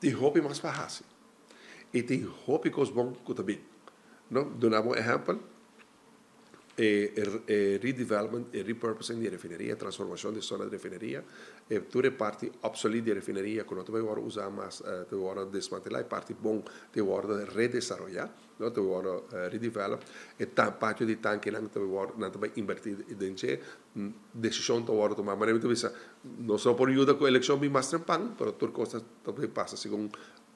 Tin hopi mas pa hasi. I tin hopi kos bon ku ta bin. No? Duna un ehèmpel, e redevelopment e repurposing di refineria, transformashon di zona di refineria, e tur e parti obsoleto di refineria ku no ta bai wòrdu usá mas, ta wòrdu desmantelá, e parti bon ta wòrdu redesaroyá, no? Ta wòrdu redevelop, e patio di tankenan ta wòrdu, nan ta bai invertí den dje, desishon ta wòrdu tumá. Manera mi ta bisa, nos no por yuda ku elekshon bin mas trempan, pero tur kos ta bai pasa segun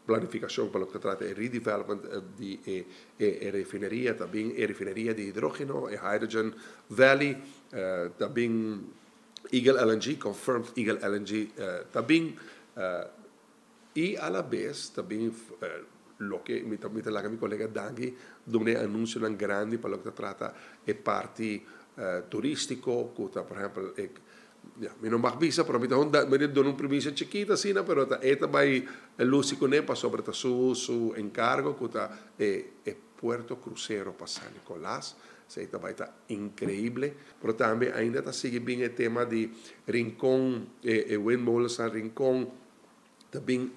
planifikashon pa loke ta trata e redevelopment di e refineria, tambe e refineria di hidrógeno, e Hydrogen Valley, tambe Eagle LNG, confirmed Eagle LNG tambe, i a la bes tambe loke mi ta laga mi kolega Dangui duna e anunsionan grandi pa loke ta trata e parti turístiko, ku ta, por ehèmpel, ja, mi no mag bisa, pero mi ta mi duna un primisia chikitu asina, pero ta e ta bai lusi kuné pasobra ta su enkargo, ku ta e puerto krusero pa San Nicolas. Esei ta bai ta inkreibel, pero tambe ainda ta sigui bin e tema di Rincon, e windmolens na Rincon, tambe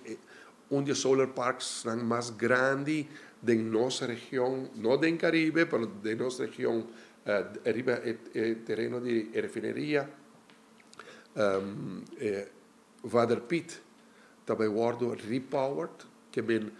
un di solar parks mas grandi di nos region, no di Karibe, pero di nos region, riba e tereno di refineria. Vader Piet tambe wòrdu repowered, ke men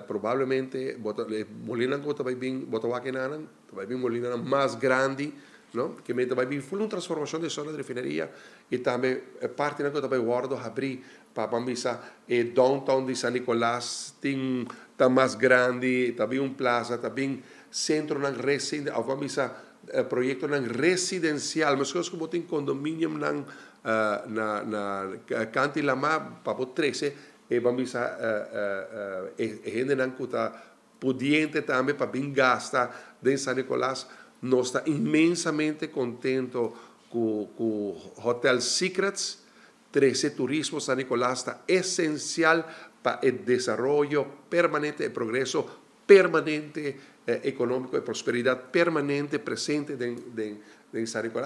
probablemente bo ta molina ku tambe bin bo ta wak einan, tambe bin molina mas grandi, no? Ke men tambe bin full un transformashon di zona di refineria i tambe parti ku tambe wòrdu habrí pa bisa e downtown di San Nicolas tin ta mas grandi, tambe un plaza, tambe sentronan residen, òf ban bisa proyektonan residensial, meskos ku tin condominiumnan na kant'i laman pa por trese e, ban bisa, e hendenan ku ta pudiente tambe pa bin gasta den San Nicolas. Nos ta inmensamente kontentu ku Hotel Secrets. Trese turismo San Nicolas ta esensial pa e desaroyo permanente i progreso permanente ekonómiko i prosperidat permanente presente den San Nicolas.